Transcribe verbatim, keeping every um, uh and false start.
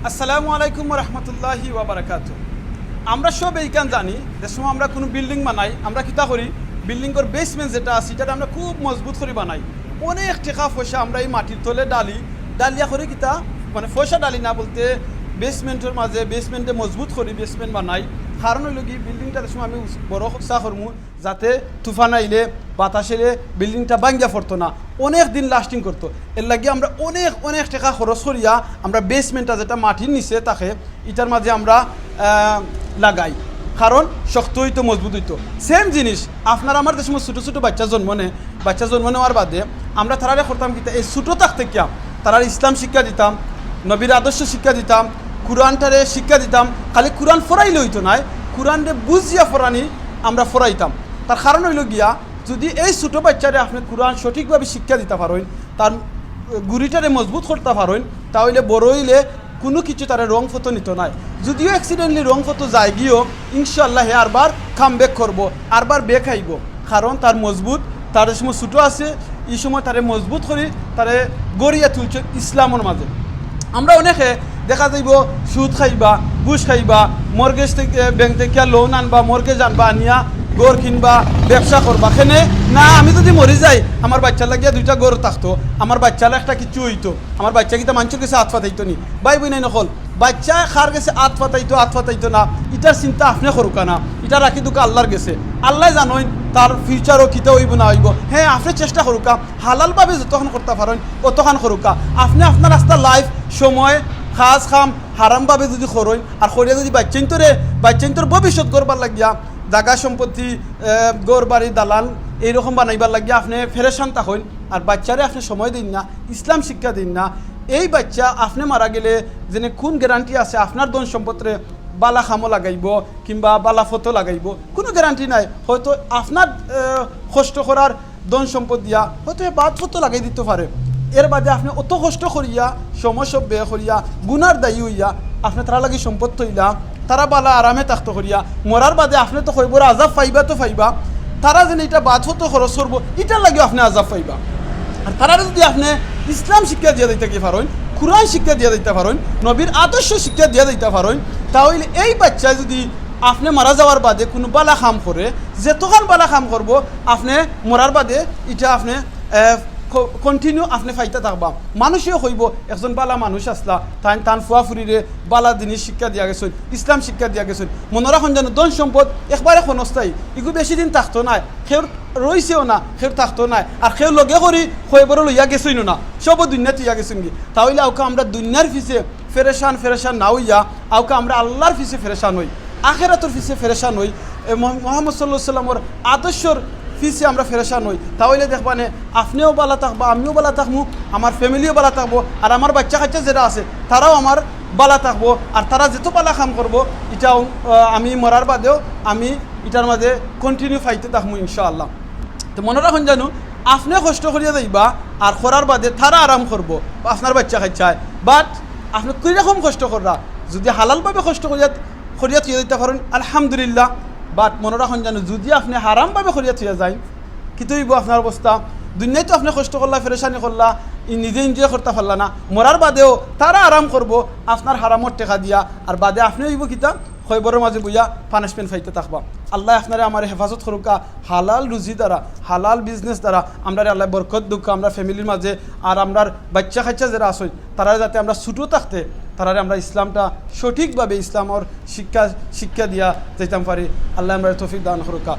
আসসালামু আলাইকুম ওয়া রাহমাতুল্লাহি ওয়া বারাকাতুহু। আমরা সব এইখান জানি, যে সময় আমরা কুনু বিল্ডিং বানাই, আমরা কিতা করি? বিল্ডিংর বেসমেন্ট যেটা আছে, ইটারে আমরা খুব মজবুত করি বানাই। অনেক টেকা পয়সা আমরা এই মাটির তলে ডালি, ডালিয়া করি কিতা, মানে, পয়সা ডালি না বলতে, বেসমেন্টর মাঝে, বেসমেন্টে মজবুত করি, বেসমেন্ট বানাই। কারণ অইলো কি, বিল্ডিংটা যে সময় আমি উস-, বড় উচা করমু, যাতে তুফান আইলে, বাতাস আইলে বিল্ডিংটা ভাঙ্গিয়া পড়তো না, অনেক দিন লাস্টিং করতো। এর লাগি আমরা অনেক, অনেক টেকা খরচ করিয়া আমরা বেসমেন্টটা, যেটা মাটির নিচে থাকে, ইটার মাঝে আমরা, আহ, লাগাই, কারণ শক্ত অইতো, মজবুত অইতো। সেম জিনিস আপনার আমার যে সময় ছোটো ছোটো বাচ্চা জন্ম নেয়, বাচ্চা জন্ম নেওয়ার বাদে আমরা তারারে করতাম কিতা, এই ছোটো থাকতে কিয়া তারার ইসলাম শিক্ষা দিতাম, নবীর আদর্শ শিক্ষা দিতাম, কুরআনটারে শিক্ষা দিতাম। খালি কুরআন পড়াইলে অইতো নায়, কুরআনরে বুঝিয়া পড়ানি আমরা পড়াইতাম। তার কারণ অইলো গিয়া, যদি এই ছোটো বাচ্চারে আপনে কুরআন সঠিকভাবে শিক্ষা দিতা পারইন, তার গুড়িটারে মজবুত করতা পারইন, তা অইলে বড় অইলে কুনু কিছু তারে রং পথো নিতো নায়। যদিও accidentally রং পথো যায় গিয়াও, ইনশাআল্লাহ হে আরবার কাম ব্যাক করবো, আরবার ব্যাক আইবো। কারণ তার মজবুত, তার সময় ছোটো আছে, ই সময় তারে মজবুত করি, তারে গড়িয়া তুলছে ইসলামর মাঝে। আমরা অনেকে দেখা যাইবো সুদ খাইবা, ঘুষ খাইবা, মর্গেজ থেকে, ব্যাংক থেকে লোন আনবা, মর্গেজ আনবা, আনিয়া ঘর কিনবা, ব্যবসা করবা। কেনে না, আমি যদি মরি যাই, আমার বাচ্চার লাগিয়া দুইটা ঘর থাকতো, আমার বাচ্চার একটা কিছু অইতো, আমার বাচ্চা কিতা মানষর গেছে আত পাতাইতো নি? ভাই বইন অকল, বাচ্চা কার গেছে আত পাতাইতো, আত পাতাইতো না, ইটার চিন্তা আপনে করুকা না, ইটা রাখি দুকা আল্লাহর গেছে। আল্লায় জানইন তার ফিউচারও কিতা অইবো না অইবো। হ্যাঁ, আপনে চেষ্টা করুকা, হালালভাবে যতখান করতা পারইন অতখান করুকা। আপনে আপনার আস্তা লাইফ, সময়, কাজ কাম হারামভাবে যদি করইন আর করিয়া যদি বাচ্চাইন্তরে, বাচ্চাইন্তর ভবিষ্যৎ গড়বার লাগিয়া জাগা সম্পত্তি, আহ, ঘর বাড়ি দালান এইরকম বানাইবার লাগিয়া আপনে পেরেশান থাকইন আর বাচ্চারে আপনে সময় দিন না, ইসলাম শিক্ষা দিন না, এই বাচ্চা আপনে মারা গেলে যেনে কুন গ্যারান্টি আছে আপনার ধন সম্পদরে বালা কামো লাগাইবো কিংবা বালা পথো লাগাইবো? কুনু গ্যারান্টি নাই। হয়তো আপনার, আহ, কষ্ট করার ধন সম্পদ দিয়া হয়তো হে বাদ পথো লাগাই দিতো পারে। এর বাদে আপনে অত কষ্ট করিয়া, সময় সব ব্যয় করিয়া, গুনার দায়ী অইয়া, আপনে তারার লাগি সম্পদ থইলা, তারা বালা আরামে থাকতো করিয়া, মরার বাদে আপনে তো কইবর আজাব পাইবা তো পাইবা, তারা যেনে ইটা বাদ পথো খরচ করবো, ইটার লাগিও আপনে আজাব পাইবা। আর তারারে যদি আপনে ইসলাম শিক্ষা দিয়া দিতা কি পারইন, কুরআন শিক্ষা দিয়া দিতা পারইন, নবীর আদর্শ শিক্ষা দিয়া দিতা পারইন, তা অইলে এই বাচ্চায় যদি আপনে মারা যাওয়ার বাদে কুনু বালা কাম করে, যেতখান বালা কাম করবো, আপনে মরার বাদে ইটা আপনে, আহ, ক-, continue আপনে পাইতা থাকবা। মানুষেও কইবো, "একজন বালা মানুষ আছলা, তাইন তান ফুয়া ফুরিরে বালা জিনিস শিক্ষা দিয়া গেছইন, ইসলাম শিক্ষা দিয়া গেছইন।" মনো রাখইন যেন ধন সম্পদ একবারে ক্ষণস্থায়ী, ইগু বেশি দিন থাকতো নায়, কেউর রইছেও না, কেউর থাকতো নায়, আর কেউ লগে করি কয়বরও লইয়া গেছইনও না, সবও দুনিয়া থইয়া গেছইন গি। তা অইলে আউকা আমরা দুনিয়ার পিছে পেরেশান, পেরেশান না অইয়া আউকা আমরা আল্লাহর পিছে পেরেশান অই, আখেরাতর পিছে পেরেশান অই, এ মহ-, মোহাম্মদ সাল্লাল্লাহু আলাইহি ওয়াসাল্লামর আদর্শর পিছে আমরা পেরেশান অই, তা অইলে দেখবানে আপনেও বালা থাকবা, আমিও বালা থাকমু, আমার ফ্যামিলিও বালা থাকবো, আর আমার বাচ্চা কাচ্চা যেরা আছে তারাও আমার বালা থাকবো, আর তারা যেত বালা কাম করবো, ইটাও, আহ, আমি মরার বাদেও আমি ইটার মাঝে continue পাইতে থাকমু ইনশাআল্লাহ। তো মনো রাখইন জানু, আপনে কষ্ট করিয়া যাইবা, আর করার বাদে তারা আরাম করবো, আপনার বাচ্চা কাচ্চায়। But আপনে কিরকম কষ্ট কররা, যদি হালালভাবে কষ্ট করিয়া, করিয়া থইয়া যাইতা পারইন, আলহামদুলিল্লাহ। But মনো রাখইন জানু, যদি আপনে হারামভাবে করিয়া থইয়া যাইন, কিতা অইবো আপনার অবস্থা? দুনিয়ায় তো আপনে কষ্ট করলা, পেরেশানি করলা, ই নিজে enjoy করতা পারলা না, মরার বাদেও তারা আরাম করবো আপনার হারামর টেকা দিয়া, আর বাদে আপনে অইবো কিতা? কয়বরর মাঝে বইয়া punishment পাইতে থাকবা। আল্লায় আপনারে আমারে হেফাজত করুকা, হালাল রুজি দ্বারা, হালাল business দ্বারা আমরারে আল্লায় বরকত দেউকা, আমরার ফ্যামিলির মাঝে, আর আমরার বাচ্চা কাচ্চা যেরা আছইন, তারারে যাতে আমরা ছোটো থাকতে, তারারে আমরা ইসলামটা সঠিকভাবে ইসলামর শিক্ষা, শিক্ষা দিয়া যাইতাম পারি। আল্লায় আমরারে তৌফিক দান করুকা।